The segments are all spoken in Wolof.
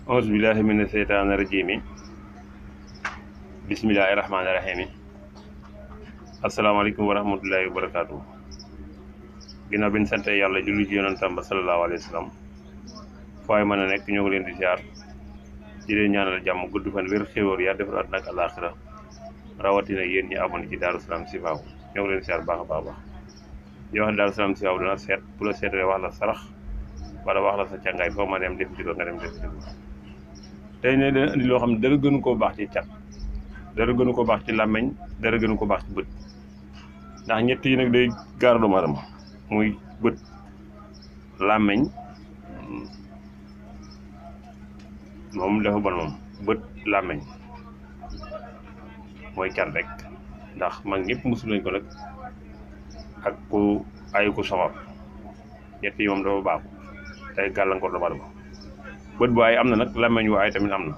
auzu billahi mina seytaani rajiimi bismillahi rahmaani rahiimi asalaamaaleykum wa rahmatullahi wa barakaatu. ginnaaw bi ñu sante yàlla julli ci yonentam ba salallaahu alayhi wa sallam fooy mën a nekk ñoo ngi leen di siyaar di leen ñaanal jàmm gudd fan wér xéwal yaa defar àddina ak àllaaxira rawatina yéen ñi abonné ci Daaru Salaam Chifaou ñoo ngi leen di siyaar baax a baax di wax ne Daaru Salaam Chifaou dana seet bu la seetee wax la sarax wala wax la sa càngaay foo ma dem def ci ko nga dem def ci ko tey ne dana indi loo xam ne dara gënu koo baax ci cat, dara gënu ko baax ci làmmeñ, dara gënu ko baax ci bët, ndax ñett yi nag day gaar doomu aadama muy bët, làmmeñ moom dafa bon moom bët làmmeñ mooy cat rek, ndax mag ñëpp mosul lañ ko nag ak ku ay ku soxor. ñett yi moom dafa baaxu tey gàllankoor doomu aadama. bët bu aay am na nag làmmeñ wu aay tamit am na,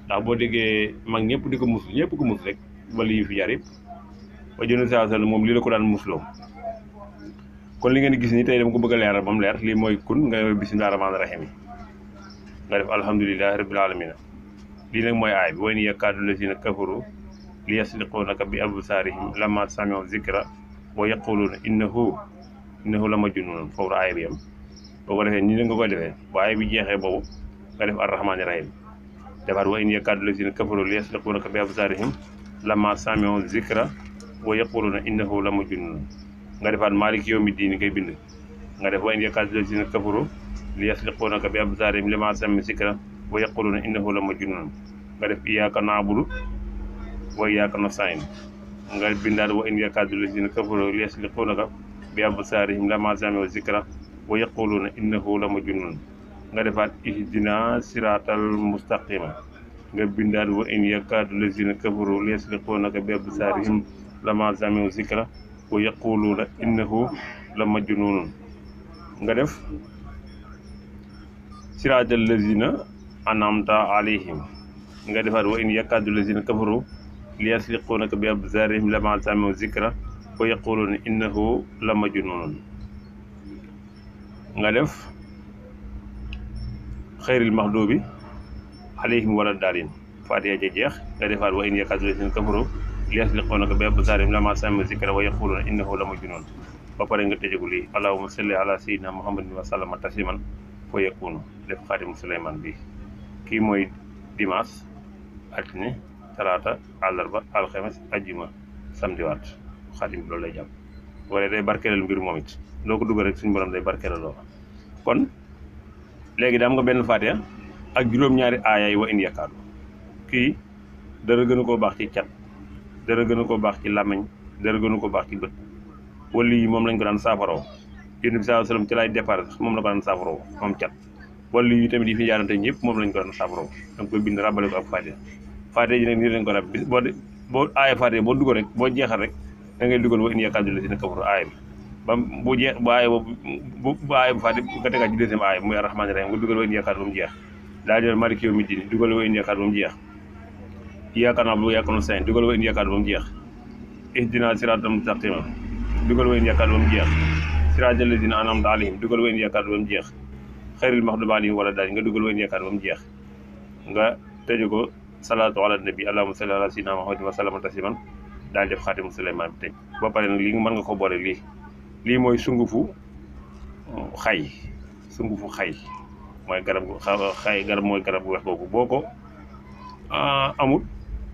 ndax boo déggee mag ñëpp di ko mus ñëpp ko mus rek ba lii fi jaar yëpp ba jënd saa sal moom lii la ko daan musloo. kon li ngeen di gis nii tey dama ko bëgg a leeral ba mu leer. lii mooy kun nga bismillaahi rahmaani rahiim yi nga def alhamdulillahi rabbil aalamiina. lii nag mooy aay bi wa in yakaadu llaziina kafaru li yasliquunaka bi absaarihim lammaa sami'u zikra wa yaquluuna innahu la majnuun. foofu aay bi yam boo ko defee nii la nga koy defee bu aay bi jeexee boobu nga def arrahmaani rahiim defaat wa in yakaadu llaziina kafaru li yasliquunaka bi absaarihim lammaa sami'u zikra wa yaquluuna innahu la majnuun. nga defaat maaliki yawmi diin ngay bind nga def wa in yakaadu llaziina kafaru li yasliquunaka bi absaarihim lammaa sami'u zikra wa yaquluuna innahu la majnuun. nga def iyyaaka na'budu wa iyyaaka nasta'iin nga bindaat wa in yakaadu llaziina kafaru li yasliquunaka bi absaarihim lammaa sami'u zikra wa yaquluuna innahu la majnuun. nga defaat ihdina siraatal mustaqima nga bindaat wa in yakaadu llaziina kafaru li yasliquunaka bi absaarihim lammaa sami'u zikra wa yaquluuna innahu la majnuun. nga def siraatal laziina an'amta alayhim nga defaat wa in yakaadu laziina kafaru li yasliquunaka bi absaarihim lammaa sami'u zikra wa yaquluuna innahu la majnuun. nga def xayril maxduubi alayhim wala daalin faatiha ja jeex nga defaat wa in yakaadu llaziina kafaru li yasliquunaka bi absaarihim lammaa sami'u zikra wa yaquluuna innahu la majnuun. ba pare nga tëjegu lii allahumma salli ala sayyidina muhammadin wa sallama tasliman fa yakunu def xaatimu suleymaan bi. kii mooy dimanche, altine, talaata, àllarba, alxames, ajjuma, samediwaat xaatim bi loolu lay jàpp. wala day barkeelal mbir moom it loo ko dugal rek suñu borom day barkeelaloo. kon léegi daam nga benn faatiha ak juróom-ñaari aaya yi wa in yakaadu. kii dara gënu koo baax ci cat, dara gënu koo baax ci làmmiñ, dara gënu koo baax ci bët. wala yi moom lañ ko daan saafaroo. Yonent bi sallallahu alayhi wa sallam ci laay départ moom la ko daan saafaroo moom cat. wala yi tamit yi fi jaarante ñëpp moom lañ ko daan saafaroo. da nga koy bind rabale ko ak faatiha. faatiha ji nag nii lañ ko rab boo aaya faatiha boo dugal rek boo jeexal rek da ngay dugal wa in yakaadu llaziina kafaru aaya bi ba bu jeex bu aaya bu aaya bu faatiha nga tegaat ci deuxième aaya muy arrahmaani rahiim nga dugal wa in yakaadu ba mu jeex. daal di maaliki yawmi diin dugal wa in yakaadu ba mu jeex. iyyaaka na'budu wa iyyaaka nasta'iin dugal wa in yakaadu ba mu jeex. ihdinaa siraatal mustaqiima dugal wa in yakaadu ba mu jeex. siraatal laziina an'amta alayhim dugal wa in yakaadu ba mu jeex. xayril maxduubi alayhim wala daalliin nga dugal wa in yakaadu ba mu jeex. nga tëje ko salaatu ala nabi allahumma salli ala sayyidina muhammadin wa sallama tasliman daal def xaatimu suleymaan bi tëj. ba pare nag lii mën nga ko boole lii mooy sungufu xay. sungufu xay mooy garab xay garab mooy garab bu weex boobu boo ko amul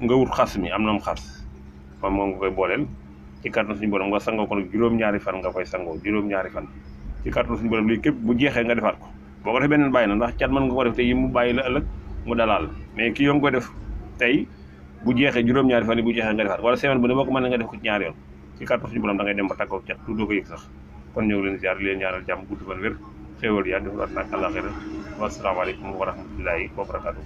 nga wut xas mi am na xas moom nga koy booleel ci kàttan suñu borom nga sangoo ko nag juróom-ñaari fan nga koy sangoo juróom-ñaari fan ci kàttan suñu borom lii képp bu jeexee nga defaat ko. boo ko defee beneen bàyyi na ndax cat mën nga ko def te yi mu bàyyi la ëllëg mu dalaal mais kii yoo nga ko def tey bu jeexee juróom-ñaari fan yi bu jeexee nga defaat wala semaine bu ne boo ko mën nga def ko ci ñaari yoon ci kàttan suñu borom da ngay dem ba tàggoo cat tuddoo ko yëg sax. kon ñëw leen ziar leen ñaanal jàmm gudd fan wér xéewal yaa def at nag àllaaxira wa asalaamaaleykum wa rahmatullaahi wa barakaatu.